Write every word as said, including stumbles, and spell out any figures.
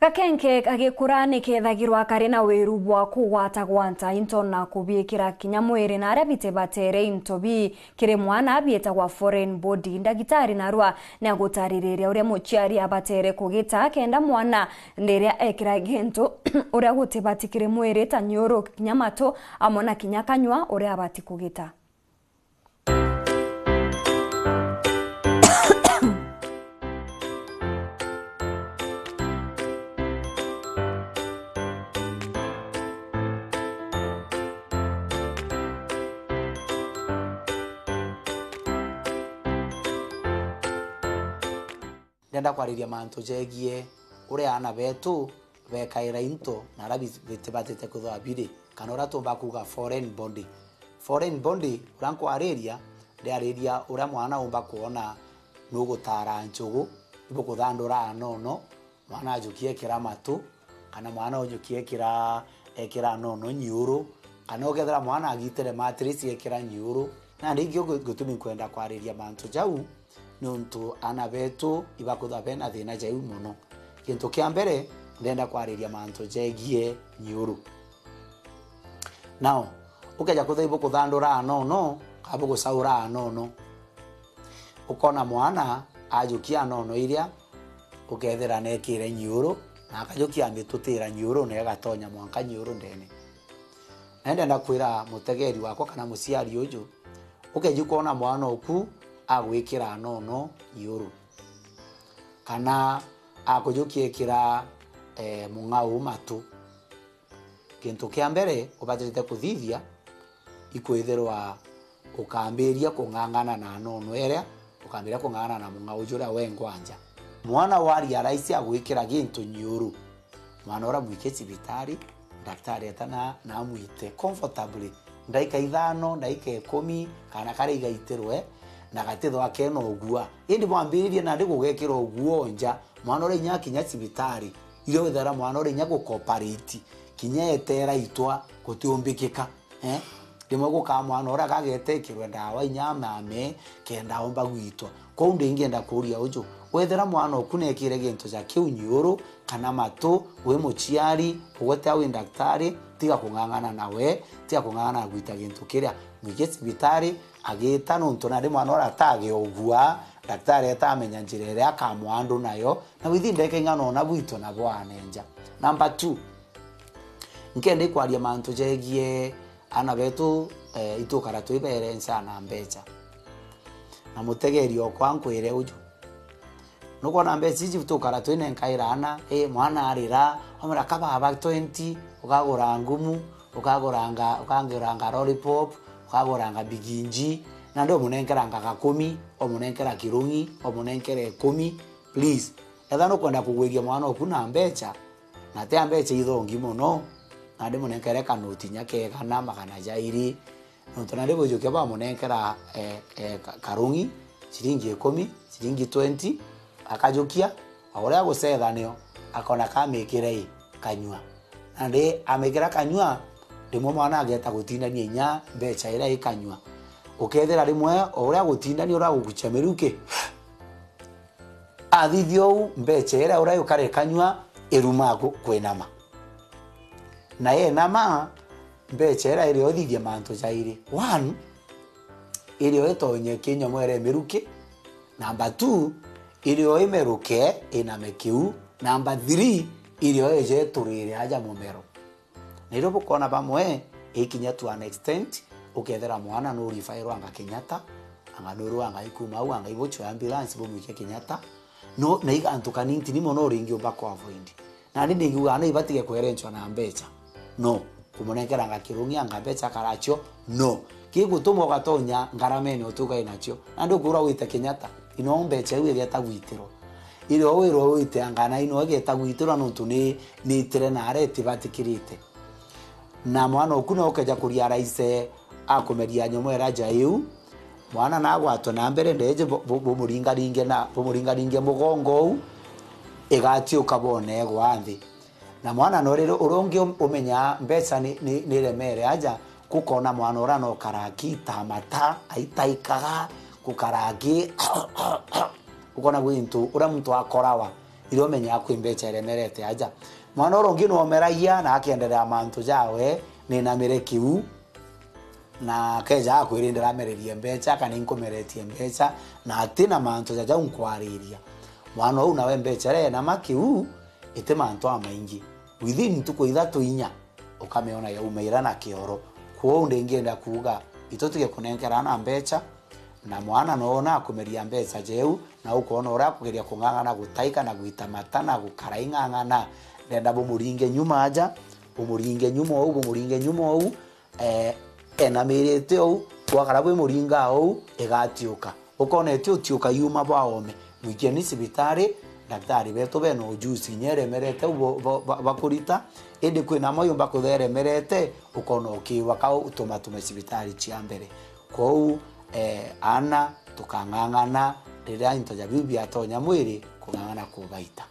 Gakenke gagikura ni kethagirwa kari na wiru bwa kugwatagwata into na kubiikira kinya mwiri na aria bitibatere into bi kiri mwana biitagwa foreign body. Ndagitari narua ni agutaririria uria muciari abatere kugita kenda mwana riria ekira gintu uria gutibati kiri mwiri ta nyiuru, kinya matu, amwe na kinya kanyua uria abati kugita. Ndenda kwariria mantu jegie uria aana betu bekaira into na aria bi-, bitibatite kwithirwa biri, kana uria tumba kuuga foreign body. Foreign body, uria nkwariria, ndiariria uria mwana umba kwona nugutara njugu, ibukuthandura anono, mwana ajukie ekira matu, kana mwana ujukie ekira, ekira anono nyiuru, kana ukethira mwana agitire mattress ekira nyiuru. Na ringi ugu-, gutumi nkwenda kwariria mantu jau, niuntu aana betu ibakwithirwa bena thina jau mono. Gintu kia mbere, ndenda kwariria mantu jegie nyiuru. Now, ukeja kwithirwa ibukuthandura anono, kana bugucaura anono, ukona mwana ajukia anono iria, ukethira nekire nyiuru, na akajukia amitutira nyiuru, na igatonya mwanka nyiuru ndene. Na ndenda kwira mutegeri wakwa kana muciari uju, ukeji kwona mwana oku agwikira anono iuru, kana akujukia ekira, eh, mung'au matu, gintu kia mbere ubatirite kuthithia ikwithirwa ukambiria kung'ang'ana na anono iria, ukambiria kung'ang'ana na mung'au juria wengwa nja. Mwana wa realize agwikira gintu nyiuru, mwana uria mwike cibitari, daktari eta na, na amwite comfortably, ndaika ithano, ndaika ikumi, kana karia igaitirwe, na gatithwa kena ugua. Indi bwambiririe nandi gugekira ugua o nja, mwana uria inya akinya cibitari, irio withera mwana uria inya gukopariti, kinya etera itwa gutiumbikika. Eh? Rimwe gukaa mwana uria agagetekirwe ndawa inya amame kenda aumba gwitwa. Kwou ndingienda kuuria uju, wethira mwana oku nekire gintu ja kiu nyiuru, kana matu, wi muciari, ugwete au wi daktari, tiga kung'ang'ana nawe, tiga kung'ang'ana na gwita gintu kiria. Mwike cibitari, agita nuntu nandi mwana uria atagi ugua, daktari eta amenya njira iria akamwandu nayo, na withi ndeke ing'ana ona bwitwa na bwanenja. Number two, nkenda ikwaria mantu jegie aana betu, eh, itukara twiberenca na mbeca. Na mutegeri okwa nkwire uju. Nukwona mbeca iji tukara twinenkaira aana, eh, mwana arira, omera ka baba twenty, ukagura ngumu, ukaguranga, ukanguranga lollipop, ukaguranga biginji, na ndi omunenkeranga gakumi, omunenkera kirungi, omunenkera ikumi, please. Etha nukwenda kugwiria mwana oku na mbeca, na ti a mbeca ithongi mono, na ndimunenkere kanoti nya kegana, magana jairi, nontu nandi bujukia bamunenkera, eh, eh, ka-, karungi, ciringi ikumi, ciringi twenty, akajukia, o uria agucetha nio, akona kamikire i kanyua. Nandi amikira kanyua, rimwe mwana ageta gutindania inya mbeca iria i kanyua. Ukethira rimwe o uria agutindania uria agukucha miruki, athithia uu, mbeca iria uria yukara ikanyua iruma ku-, kwinama. Na yenama, mbeca iria irio ithithie mantu jairi. One, irio itonye kinyomo iria imiruki. Number two, irio imeruke iname kiu. Number three, irio ije iturire aja mumero. Na irio bukwona bamwe, ikinya to an extent, ukethira mwana nurifairwa anga Kenyatta, anga nurwa anga ikuma au, anga ibuchwe ambulance bumwike Kenyatta. No, na igantu kanintini mono uringiumba ku avoid. Nandi ningiuga ana ibatige kwerenchwa na mbeca. No, kumunenkeranga kirungi anga mbeca karachio. No, kigutuma ugatonya ngaramene utukai nachio. Nandi ukwirwa wite Kenyatta, ino mbeca iu igeta gwitirwa. Irio wirwe wite anga na ino igeta gwitirwa nontu ni, ni itire na aria itibatikirite. Na mwana oku no ukeja kuria raise akumeria nyomo iraja iu, mwana nagwatwe na mbere ndeje bu-, bu-, bumuringaringe na, bumuringaringe mugongo uu, igatiuka bone gwa nthi. Na mwana no riri uria ungi um-, umenya mbeca ni, ni, ni remere aja, kukona mwana uria no karaki ta mata, aitaikaga, kukaraki, ukona gwintu uria muntu akorawa. Iria umenyaa kwi mbeca iremerete aja. Mwana uria ungi nwomeragia na akienderea mantu jawe, ninamire kiu, na akeja akwira, "Ndiramererie mbeca, kana inkumeretie mbeca, na ati na mantu ja jau nkwariria." Mwana uu nawe mbeca iria enama kiu, iti mantu amaingi. Within ntuku ithatu inya, ukamiona yaumaira na kioro. Kwou ndingienda kuuga, itutige kunenkerana mbeca, na mwana noona akumeria mbeca jeu, na ukoona uria akugeria kung'ang'ana gutaika na gwita mata na gukara ing'ang'ana. Ndenda bumuringe nyuma aja, bumuringe nyuma ou, bumuringe nyuma ou, eh, enamirite ou, gwakara bwi muringa ou, igatiuka. Ukoona iti utiuka yuma bwa ome. Mwikieni cibitari, ndaktari betu bena ujuzi, inya iremerete u bo-, bo-, ba-, bakurita, indi kwina amwe yumba kuthiria iremerete, ukoona ukiwa ka utumatume cibitari cia mbere. Kwou, eh, aana, tukang'ang'ana riria into ja biu biatonya mwiri, kung'ang'ana kubaita.